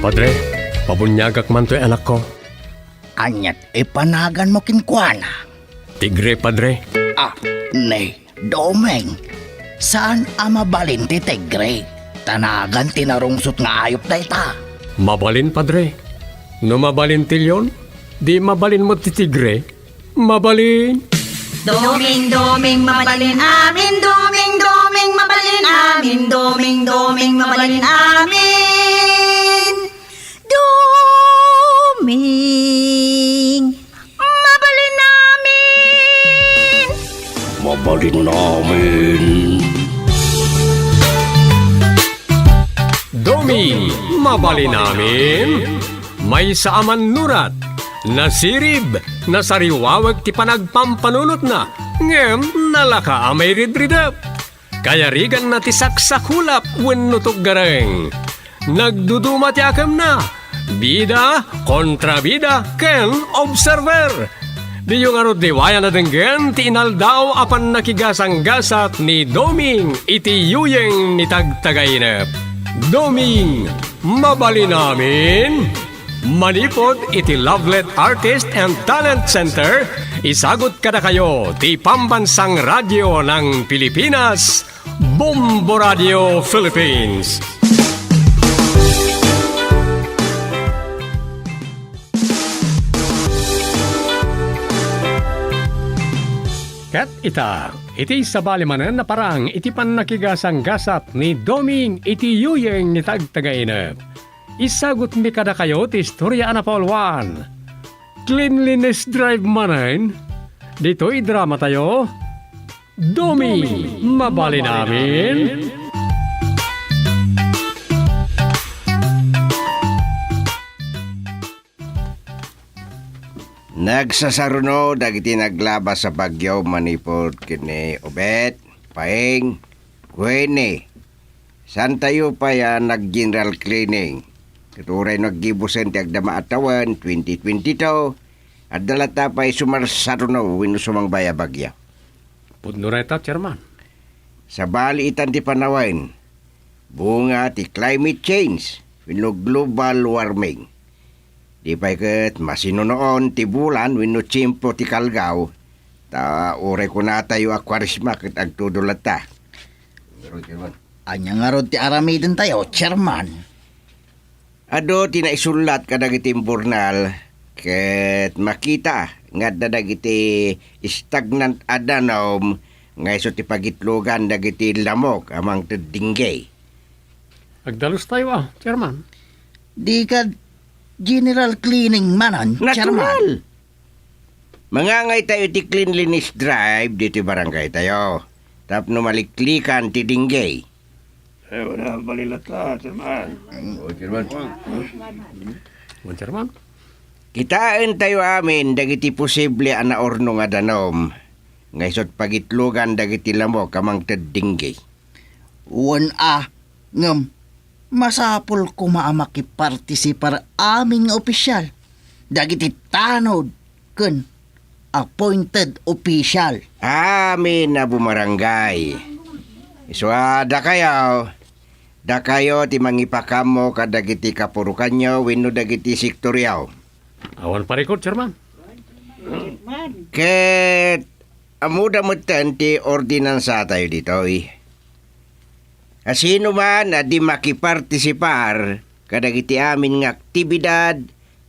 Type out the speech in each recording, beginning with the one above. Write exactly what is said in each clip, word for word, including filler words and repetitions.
Padre, pabuniagak man toy anakko. Aniat ipanaganmo kenkuana? Tigre, Padre. Ah, ni, Doming, saan a mabalin ti tigre? Ta nagan ti narungsot nga ayup dayta. Mabalin, Padre. No mabalin ti leon, di mabalin met ti tigre. Mabalin. Doming, doming, mabalin amin. Doming, doming, mabalin amin. Doming, doming, mabalin amin. Doming, mabalin amin. Mabalin amin. Doming, mabalin amin. Maysa a mannurat, nasirib, nasariwawek ti panagpampanunotna, ngem nalaka a mairidridep. Kayariganna ti saksakulap wenno tuggareng. Nagduduma ti akemna. Bida, kontrabida, ken observer. Diyo ngarud liwayan a denggen ti inaldaw a pannakigasanggasat ni Doming iti yuyeng ni Tagtagainep. Doming, mabalin amin? Manipud iti Lovelet Artist and Talent Center, isagut kadakayo ti Pambansang Radyo ng Pilipinas, Bombo Radio Philippines. Ket ita, iti sabali manen a parang iti pannakigasanggasat ni Doming iti yuyeng ni Tagtagainep. Isagutmi kadakayo ti istoria a napauluan. Cleanliness drive manen. Ditoy dramatayo, Doming, mabalin amin. Nagsasaruno dagiti naglabas a bagyo manipud ken ni Obet, Paeng, Kuene. Saantayo pay a nag-general cleaning. Ket uray no aggibusen ti agdama a tawen, twenty twenty-two, adda latta pay sumarsaruno wenno sumangbay a bagyo. Pudno dayta, Chairman. Sabali itan ti panawen, bunga ti climate change wenno global warming. Di pay ket masinunoon ti bulan wenno tiempo ti kalgaw, ta uray kunatayo a Kuaresma ket agtudor latta. Ania ngarud ti aramidentayo, Chairman? Adu ti naisullat kadagiti imburnal ket makita nga adda dagiti stagnant a danum nga isu ti pagitlogan dagiti lamok a mangted dengue. Agdalustayo a, Chairman. Di kad general cleaning manen, Chairman? Natural. Mangangaytayo iti cleanliness drive ditoy barangaytayo tapno maliklikan ti dengue. Eh, wala, balin latta, Chairman. O, Chairman. Wen, Chairman. Kitaentayo amin dagiti posible a naurnong a danum nga isut' pagitlogan dagiti lamok a mangted dengue. Wen a, ngem masapul koma a makipartisipar amin nga opisial, dagiti tanod ken appointed official. Amin a bumarangay. Isu a dakayo, dakayo ti mangipakammo kadagiti kapurokanyo wenno dagiti sektoryo. Awan parikut, Chairman. Ket ammoda metten ti ordinansatayo ditoy. A sinoman a di makipartisipar kadagiti amin nga aktibidad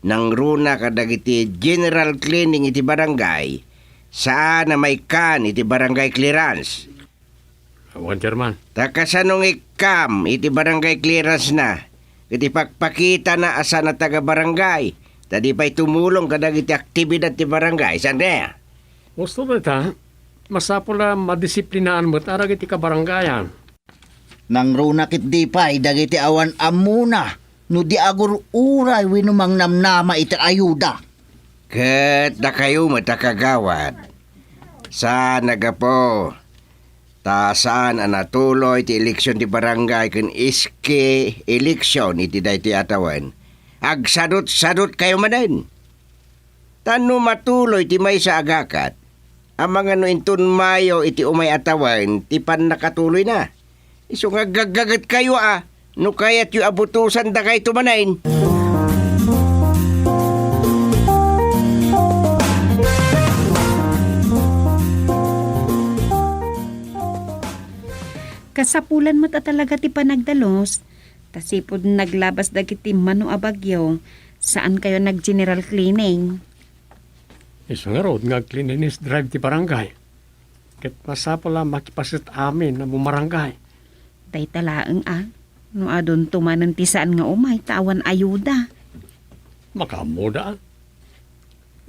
nangruna kadagiti general cleaning iti barangay, saan a maikkan iti barangay clearance. Awan, Chairman. Ta kasano nga ikkam iti barangay clearance-na ket ipakpakitana a saan a taga-barangay, ta di pay tumulong kadagiti aktibidad ti barangay, saan kaya? Husto dayta, masapul a madisiplinaan met a dagiti kabarangayan. Nangruna ket di pay dagiti awan ammona no di agur-uray wenno mangnamnama iti ayuda. Ket dakayo met a kagawad, saan a gapu ta saan a natuloy ti eleksion ti barangay ken iski eleksion iti daytoy a tawen, agsadutsadutkayo manen. Ta no matuloy ti maysa a gakat, amangan no inton Mayo iti umay a tawen ti pannakatuloyna. Isu nga aggaggagetkayo a no kayatyo a butosan dakayto manen. Kasapulan met a talaga ti panagdalus, ta sipud naglabas dagiti mano a bagyo, saankayo nag-general cleaning. Isu ngarud nga cleanliness drive ti barangay. Ket masapul a makipaset amin a bumarangay. Dayta laeng a, no adunto manen ti saan nga umay ta awan ayuda. Makaammoda.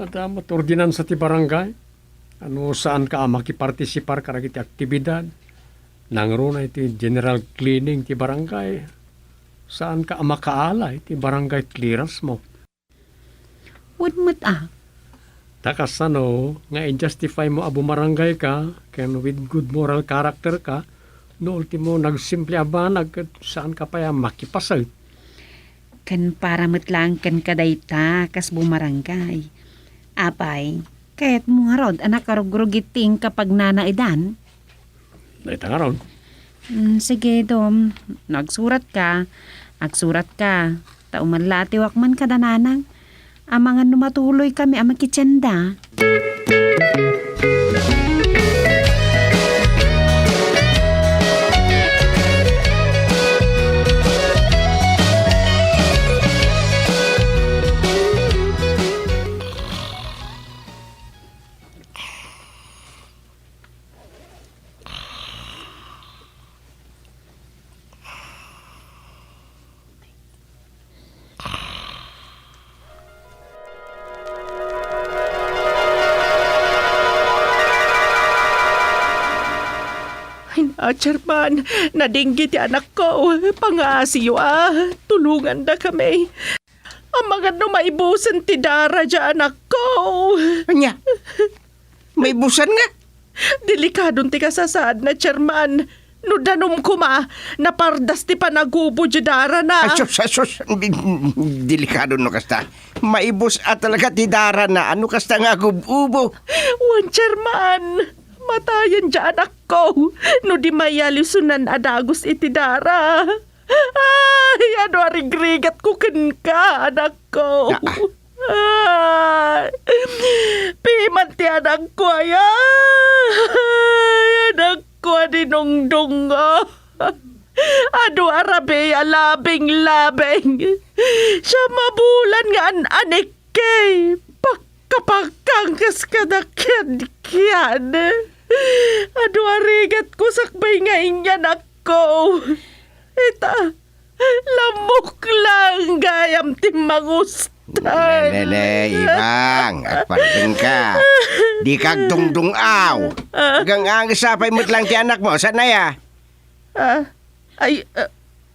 Adda met ordinansa ti barangay. Ano saanka a makipartisipar kadagiti aktibidad? Nangruna iti general cleaning ti barangay. Saanka a makaala iti barangay clearance mo. Wen met a. Ta kasano nga i-justify mo a bumarangay ka ken with good moral character ka, no ultimo nagsimple a banag ket saanka pay a makipaset? Ken para met laeng kenka dayta kas bumarangay. Apay, kayatmo ngarud a nakarugrugit ti inka pagnanaedan? Dayta ngarud. Mm, sige, Dom. No agsurat ka, agsurat ka. Ta umallatiwak man kada nanang. Amangan no matuloy kami a makitienda. Ay, na, Chairman, nadinggi ti anakko. Pangaasiyo, a. Tulongandakami. Amangan no maibusen ti dara diay anakko. Ania? Maibusen nga? Delikadon ti kasasaadna, Chairman. No danum koma, napardas ti panagubo diay darana. Ay, sus, ay, sus. Delikado no kasta. Maibus a talaga ti darana. Ano kasta nga agub-ubo? Wen, Chairman. Matayen diay anakko. No di mayalisonan a dagus iti dara. Ay, adu a rigrigatko kenka, anakko. Aa. Ay, piman ti anakko, ay, ay, anakko a dinungdunga. Adu a rabii a labinglabing. Siam a bulan nga an-anik. Kay, pakkapakkangkas kada kiadkiad. Adu a rigatko sakbay nga inyanakko. Ita, lamok laeng gayam ti mangustan. Ne, ne, ne, Ibang, agpardengka. Dika agdungdung-aw. Ah. Agang-angis a pay met laeng ti anakmo, saan aya? Ah, ay, ah,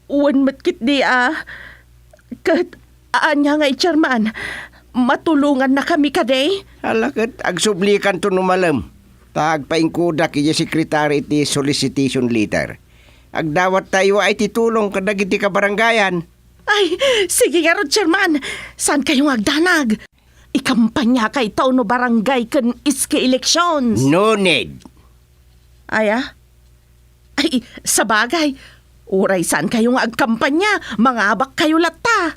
wen met ketdi a. Ket, ania ngay, Chairman? Matulongannakami kadi? Ala ket, agsublikanto no malem. Ta agpaingkodak idiay sekretary iti solicitation letter. Agdawattayo ay ti tulong kadagiti kabarangayan. Ay, sige ngarud, Chairman. Saankayo nga agdanag? Ikampanyakayto no barangay ken iski elections. No need. Aya? Ay, sabagay. Uray saankayo nga agkampanya, mangabakkayo latta.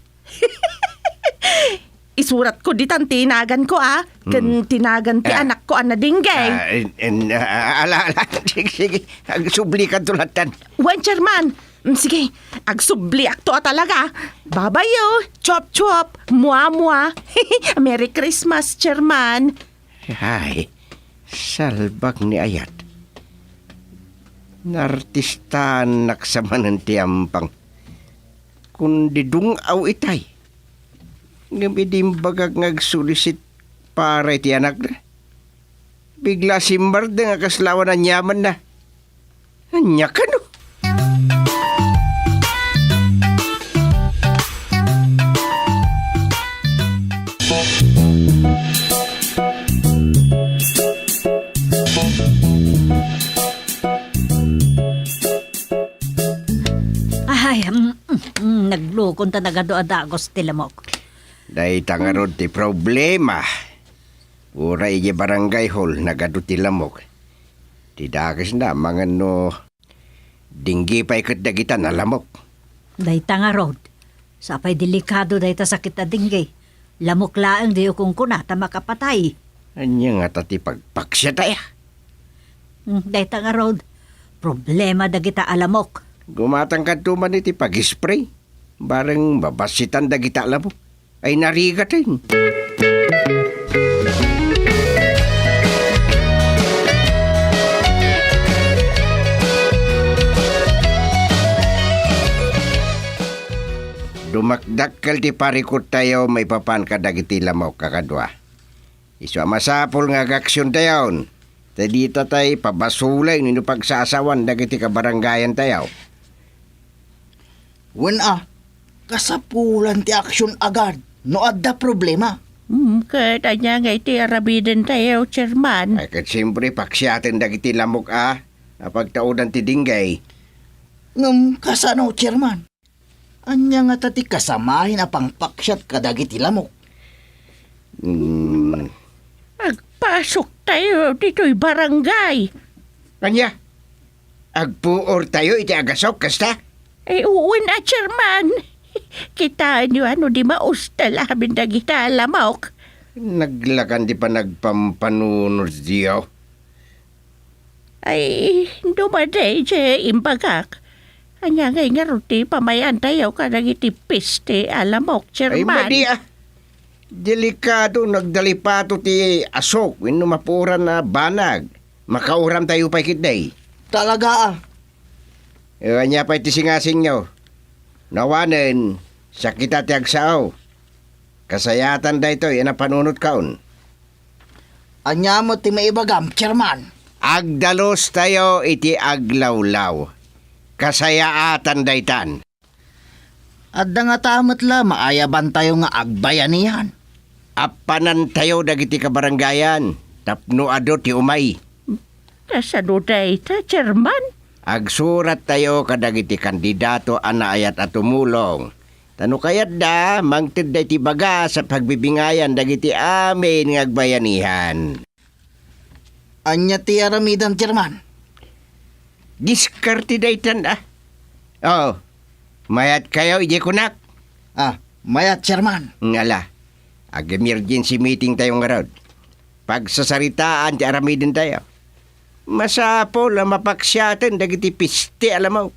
Isuratko ditan ti naganko, a, ken ti nagan ti anakko a nadinggay. Ah, en, en, ah, ala, ala. Sige, sige. Agsublikanto lattan. Wen, Chairman. Mm, sige, agsubliakto a talaga. Babayo, chop chop, mua mua. Merry Christmas, Chairman. Ay, salbak ni Ayat. Naartistanak sa manen ti ampang. Kundi dung-aw itay. Ngem idi imbagak nga agsulisit para iti anakna, bigla simmardeng a kasla awan aniamanna. Ania kano? Ay, mm, mm, mm, naglukon ta nagadu a dagus ti lamok. Dayta ngarud ti problema. Uray idiay barangay hall, nagadu ti lamok. Ti dakesna, amangan no denggi pay ket dagita nalamok. Dayta ngarud, sapay delikado dayta sakit a denggi. Lamok laeng diyo kunkuna ta makapatay. Ania ngata ti pagpaksiat aya? Hmm, dayta ngarud, problema dagita a lamok. Gumatangkanto man iti pag-spray. Bareng mabassitan dagita a lamok. Ay narigaten. Dumakdakkel ti parikut tayo maipapan kadagiti lamok a kadua. Isu a masapul nga agaksiontayon, ta dita tay pabasolen wenno pagsasawan dagiti kabarangayan tayo. Wen a, kasapulan ti aksion agad no adda problema. Hmm, ket ania nga iti aramiden tayo, Chairman? Ay, ket siyempre, paksiaten dagiti lamok a, a pagtaudan ti dengue. Ngem kasano, Chairman? Ania ngata ti kasamaen a pangpaksiat kadagiti lamok? Hmm. Agpasok tayo ditoy barangay. Ania? Agpuor tayo iti agasok, kasta? Ay, wen a, Chairman. Kitaenyo a no di maustal amin dagita a lamok. Naglakan ti panagpampanunod diyo. Ay, dumadi diay imbagak. Ania ngay ngarud ti pamayan tayo kadagiti peste a lamok, Chairman? Ay, madi, ah. Delikado, nagdalipato ti asok wenno mapuoran a banag. Makauram tayo pay ketdi. Talaga, ah. E, ania pay ti singasingyo? No awanen, sakita ti agsao. Kasayaatan daytoy a napanunotkaon. Ania met ti maibagam, Chairman? Agdalus tayo iti aglawlaw. Kasayaatan daytan. Adda ngata met la maayaban tayo nga agbayanihan. Appanan tayo dagiti kabarangayan tapno adu ti umay. Kasano dayta, Chairman? Agsurat tayo kadagiti kandidato a naayat a tumulong. Ta no kayatda, mangtedda iti bagas a pagbibingayan dagiti amin nga agbayanihan. Ania ti aramidem, Chairman? Diskarte daytan, ah. Oh, mayat kayo, idiay kunak? Ah, mayat, Chairman. Ngala, ag-emergency meeting tayo ngarud. Pagsasaritaan ti aramiden tayo. Masapul a mapaksiaten dagiti piste a lamok.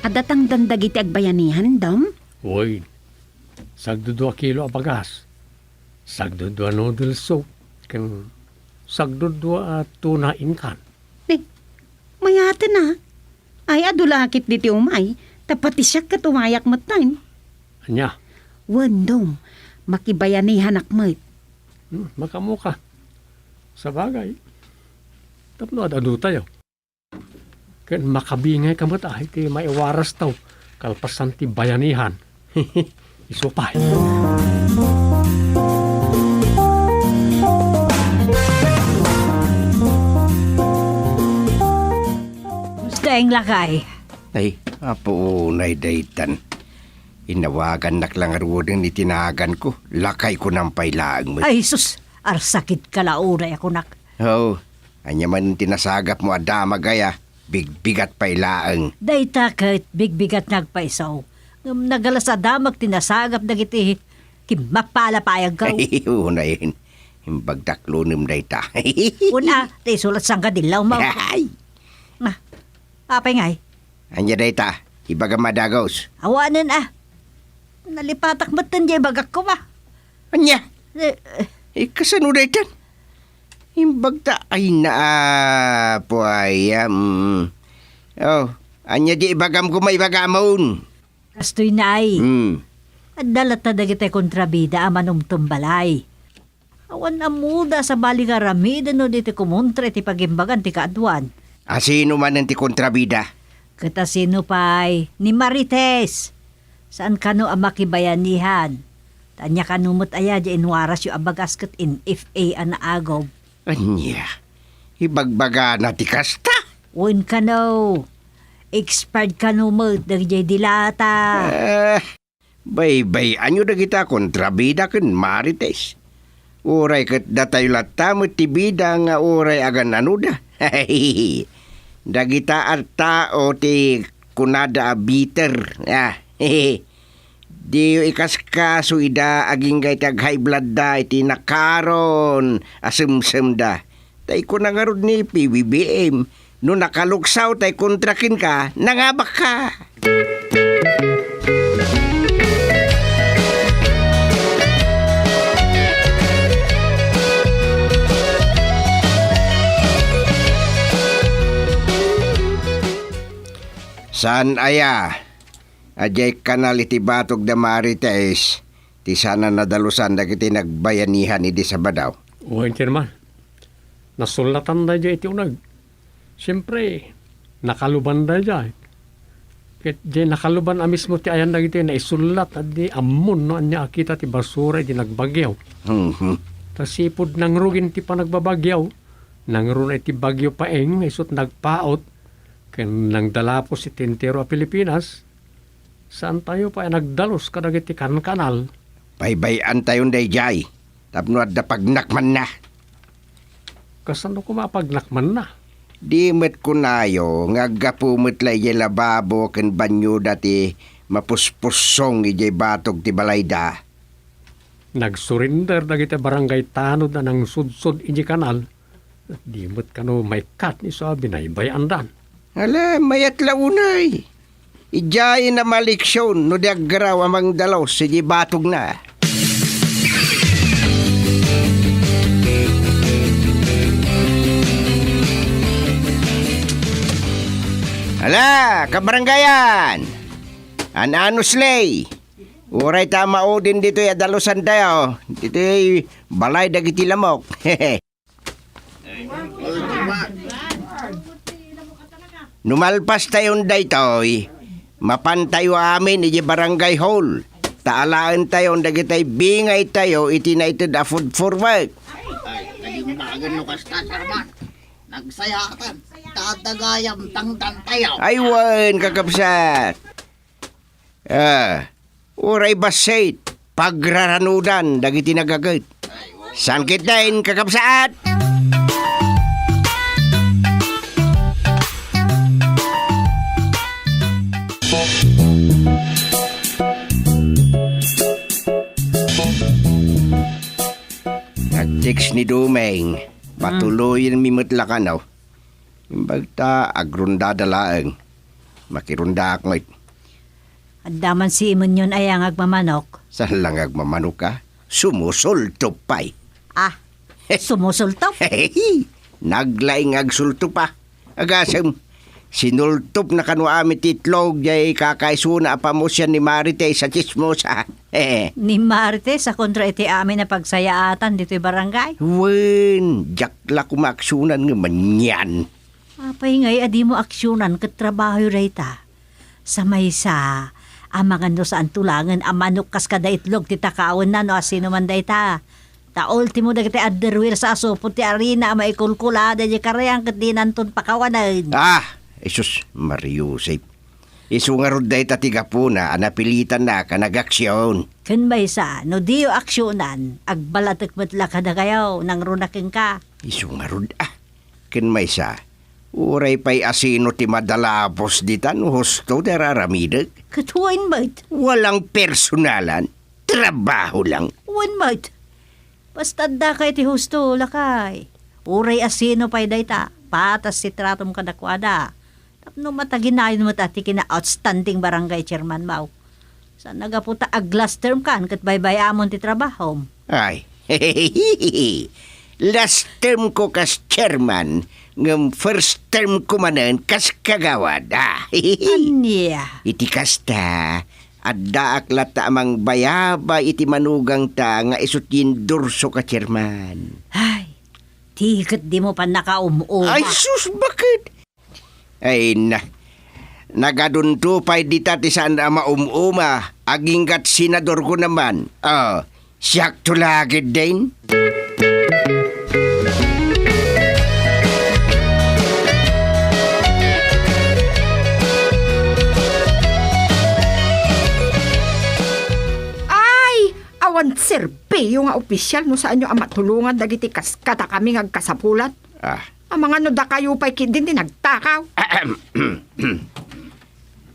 Adda tangdan dagiti agbayanihan, Dom? Wen, sagdudua kilo a bagas, sagdudua noodle soup, ken sagdudua a tuna in can. Di, mayaten a. Ay, adu la ketdi ti umay, ta pati siak ket umayak metten. Ania? Wen, Dom, makibayanihanak met. Hmm, makaammoka. Sabagay, tapno ad-adu tayo. Ken makabingayka met a iti maiwarastayo kalpasan ti bayanihan. Isu pay. Gusto eng lakay? Ay, apo, unay daytan. Inawagannak la ngaruden iti naganko. Lakay ko nang pay laeng met. Ay, sus! Arsakitka la unay a kunak. Oo. Ania man ti nasagapmo a damag aya? Bigbigat pay laeng. Dayta ket bigbigat nga agpayso. Ngem nagalas a damag ti nasagap dagiti kimmapalapayagko. Ay, unayen. Imbagdak lunem dayta. Una, ti isulat sangkadillawmo. Ay! Ah, apay ngay? Ania dayta? Ibagam a dagus. Awanen a. Nalipatak metten diay ibagak koma. Ania? Eh, eh. Eh, kasano daytan? Imbagta, ay, naapo, ay, ah, mm. Oh, ania diay ibagam koma ibagamon? Kastoy na ay. Hmm. Adda latta dagiti kontrabida a manumtum balay. Awan ammoda sabali nga aramiden no di ti kumontra iti pagimbagan ti kaaduan. Asino manen ti kontrabida? Ket asino pay? Ni Marites. Saan kano a makibayanihan? Ta ania kano met aya di inwarasyo a bagas ket N F A a naagob? Ania? Ibagbagana ti kasta? Wen kano. Expired kano met dagiti dilata. Ah, baybay-anyo dagita kontrabida ken Marites. Uray ket datayo latta met ti bida nga uray agan-anoda. Dagita a tao ti kunada a bitter. Ah, Diyo ikaskaso ida agingga iti ag-high blood da iti nakaron a semsemda. Ta ikuna ngarud ni P B B M, no nakaluksaw tay kontra kenka, nangabakka. Saan aya? Adiay kanal iti batog da Marites ti saan a nadalusan dagiti nagbayanihan idi Sabado. Wen, Chairman. Nasullatan daydiay iti uneg. Siempre, nakaluban daydiay. Ket diay nakaluban a mismo ti ayan dagiti naisullat, a di ammon no ania a kita ti basura idi nagbagyo. Mhm. Ta sipud nangrugin ti panagbabagyo, nangruna iti Bagyo Paeng nga isut nagpaut, ken nangdalapos iti entero a Pilipinas, saantayo pay a nagdalus kadagiti kankanal. Baybay-antayon daydiay tapno adda pagnakmanna. Kasano koma a pagnakmanna? Di met kunayo nga aggapu met la idiay lababo ken banyoda ti mapuspussong idiay batog ti balayda. Nagsurinder dagiti barangay tanod a nangsudsod idiay kanal. Di met kano maikkat isu a binaybay-andan. Ala, mayat la unay. Idiay a maliksyon no di aggaraw a mangdalus idiay batogna. Ala, kabarangayan! An-ano, Slay? Uray ta maudin ditoy a dalusantayo, ditoy balay dagiti lamok. No malpastayon daytoy, mapantayo amin idiay barangay hall, ta alaentayon dagitay bingaytayo iti naited a food for work. Ay, nagimbagan no kasta, Chairman. Nagsayakan. Dadagayam tangtantayo. Ay, wen, kakabsat. Ah, uray bassit, pagraranudan dagiti nagaget. Saan ketdin, kakabsat? Nag-text ni Dumeng, patuloyenmi met la kano. Imbag ta agrondada laeng. Makirondaak met. Adda man si Imenyon aya nga agmamanok? Saan la nga agmamanok a? Sumusultop pay. Ah, sumusultop? Naglaing nga agsultop a. Agasem, sinultopna kano amin ti itlog jay kakaisuna a pamusian ni Marites a tsismosa. Ni Marites a kontra iti amin a pagsayaatan ditoy barangay? Wen, diak la koma aksionan ngem anian. Apay ngay a dimo aksionan ket trabahoyo dayta? Sa maysa, amangan no saanto laengen a manok kas kada itlog ti takawenna no asino man dayta. Ta ultimo dagiti underwear sa asupod ti arina a maikulkulada diay karian ket dinanton pakawanen. Ah, Jesus, Maria Josep. Isu ngarud dayta ti gapuna a napilitannak a nagaksion. Ken maysa, no diyo aksionan, agbalatek met la kadakayo, nangruna kenka. Isu ngarud a. Ken maysa, uray pay asino ti madalapos ditan husto ti ar-aramidek? Ket wen met. Walang personalan. Trabaho lang. Wen met. Basta addaka iti husto, lakay. Uray asino pay dayta, patas ti tratom kadakuada. Tapno mataginayon met a ti kina-outstanding barangay chairman mo. Saan a gapu ta ag-last term kan ket baybay-amon ti trabahom. Ay, last term ko kas chairman, ngem first term ko manen kas kagawad. Ah, ania? Iti kasta, addaak latta a mangbayabay iti manugangta nga isut' yendorso ka chairman. Ay, ti ket dimo pannakaum-uma. Ay, sus, baket? Ay na, nagadunto pay dita ti saan a maum-uma, aginggat senador ko naman. Ah, siakto la ketdin. Ay, awan serbiyo nga opisial no saanyo a matulongan dagiti kas kadakami nga agkasapulan. Ah. Amangan no dakayo pay ketdin ti nagtakaw.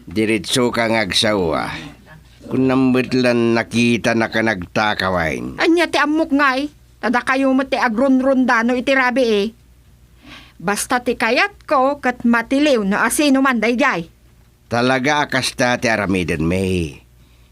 Diretso ka nga agsawa. Kunam met lan nakitanaka nagtakawen. Ania ti ammok ngay? Ta dakayo met ti agrunrundano iti rabii. Basta ti kayatko ket matiliw no asinoman daydiay. Talaga a kasta ti aramidenmi.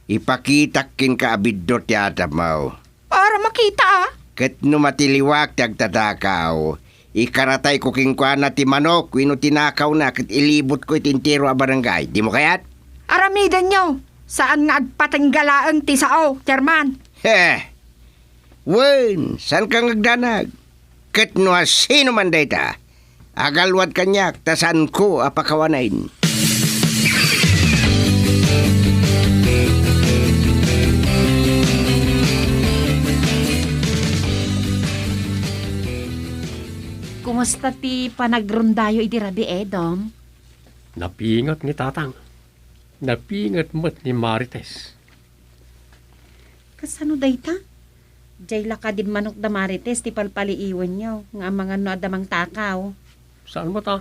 Ipakitak kenka a biddut ti atapmo. Para makita, a. Ket no matiliwak ti agtatakaw, ikaratayko kenkuana ti manok wenno ti nakawna ket ilibutko iti entero a barangay. Dimo kayat? Aramidenyo. Saan nga agpatingga laeng ti sao, Chairman. He! Wen, saanka nga agdanag? Ket no asinoman dayta, agalwad kaniak ta saanko a pakawanen. Kumusta ti panagrondayo idi rabii, Dong? Napinget ni Tatang. Napinget met ni Marites. Kasano dayta? Diay la kadi manok da Marites ti palpaliiwanyo nga amangan no adda mangtakaw. Saan met a?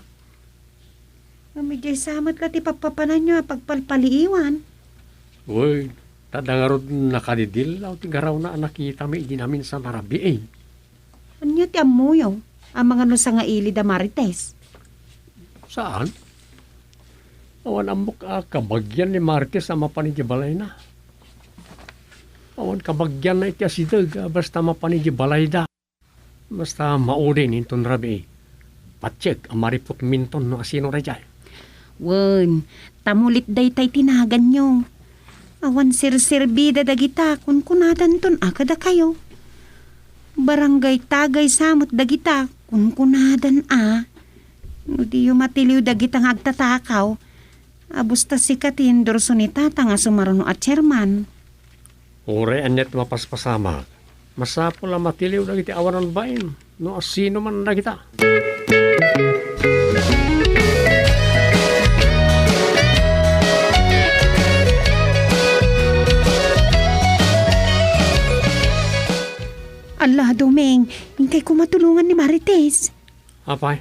Ngem idiay sa met la ti pappapananyo a pagpalpaliiwan. Wen, ta adda ngarud nakadidillaw ti garawna a nakitami idi naminsan a rabii. Ania ti ammoyo? Amangan no sangaili da Marites? Saan? Awan ammok a kabagian ni Marites a mapan idiay balayna. Awan kabagianna iti asideg a basta mapan idiay balayda. Basta maudin inton rabii. Patiek a mariputminton no asino daydiay. Wen, tamulit dayta iti naganyo. Awan serserbida dagita kunkunadanton a kadakayo. Barangay tagay sa met dagita kunkunadan a. No diyo matiliw dagita nga agtatakaw, a basta sika ti endorso ni Tatang a sumaruno a chairman. Uray aniat mapaspasamak, masapul a matiliw dagiti awanan bain no asinoman dagita. Ala, Doming, inkay koma tulongan ni Marites. Apay,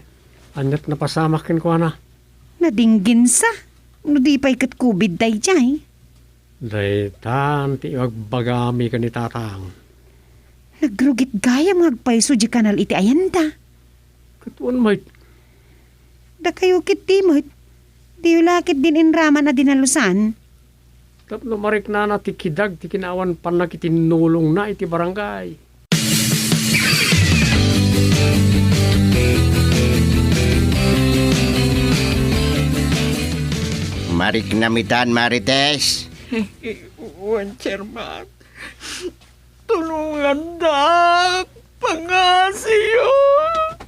aniat napasamak kenkuana? Nadingginsa. No di pay ket covid daydiay. Daytan ti ibagbagami ken ni Tatang. Nagrugit gayam nga agpayso di kanal iti ayanda. Ket wen met. Dakayo ket di met. Diyo la ket din inraman a dinalusan. Tapno mariknana ti kidag ti kinaawan pannakitinnulongna iti barangay. Mariknam itan, Marites. Wen, Chairman. Tulongandak, pangasiyo.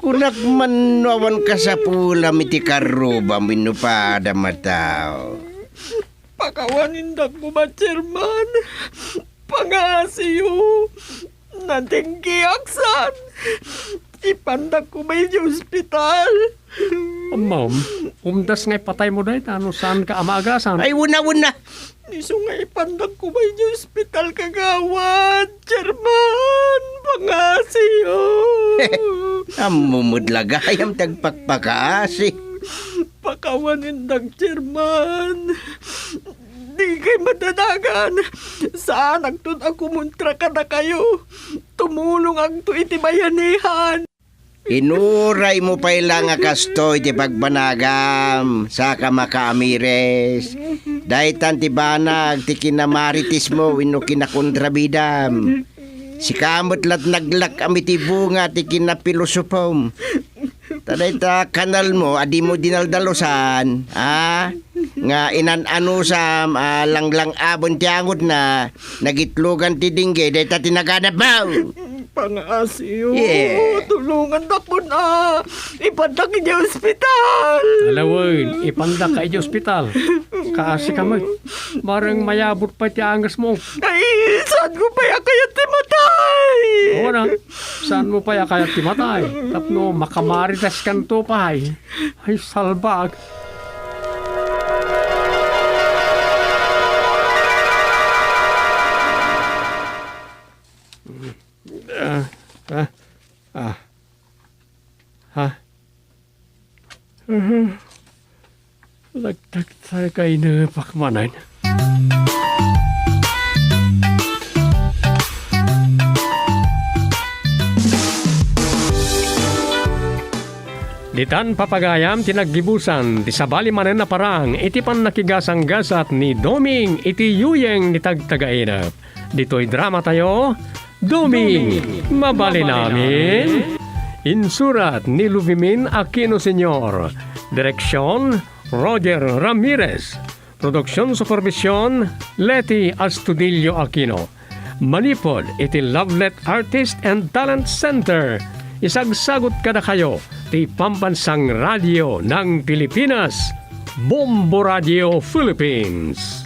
Kunak man no awan kasapulam iti karrubam wenno padam a tao. Pakawanindak koma, Chairman. Pangasiyo. Nadenggeak san. Ipandak koma idiay ospital. Ma'am, umdas nga ipataymo dayta no saanka a maagasan. Ay, wen a, wen a. Isu nga ipandak koma idiay ospital, Kagawad. Chairman, pangasiyo. Ammom met la gayam ti agpakpakaasi. Pakawanindak, Chairman. Dikay madanagan. Saanakton a kumontra kadakayo. Tumulongakto iti bayanihan. Inuraymo pay la nga kastoy ti pagbanagam, saka makaamires. Daytan ti banag ti kinamaritismo wenno kinakontrabidam. Sika met la't naglak-am iti bunga ti kinapilosopom. Ta dayta kanalmo a dimo dinaldalusan, a? Nga inan-anusam a langlang-aben ti angudna, nagitlogan ti dengge, dayta ti naganapmo. Pangasiyo, yeah. Tulongandak koma. Ipandak idiay ospital. Ala wen, ipandak ka idiay ospital. Kaasi ka met. Bareng mayabut pay ti angesmo. Ay, saanko pay a kayat ti matay. Oo na. Saanmo pay a kayat ti matay? Tapno makamaritaskanto pay. Ay, salbag. Ah, ah, ah. Ha? Aha. Lagtagtagaynepak manen. Ditan papagayam ti naggibusan ti sabali manen a parang iti pannakigasanggasat ni Doming iti yuyeng ni Tagtagainep. Ditoy dramatayo, Doming, Mabalin Amin. Insurat ni Luvimin Aquino Senior. Direksyon, Roger Ramirez. Production supervision, Leti Astudillo Aquino. Manipod iti Lovelet Artist and Talent Center. Isagsagut kadakayo ti Pambansang Radio ng Pilipinas, Bombo Radio Philippines.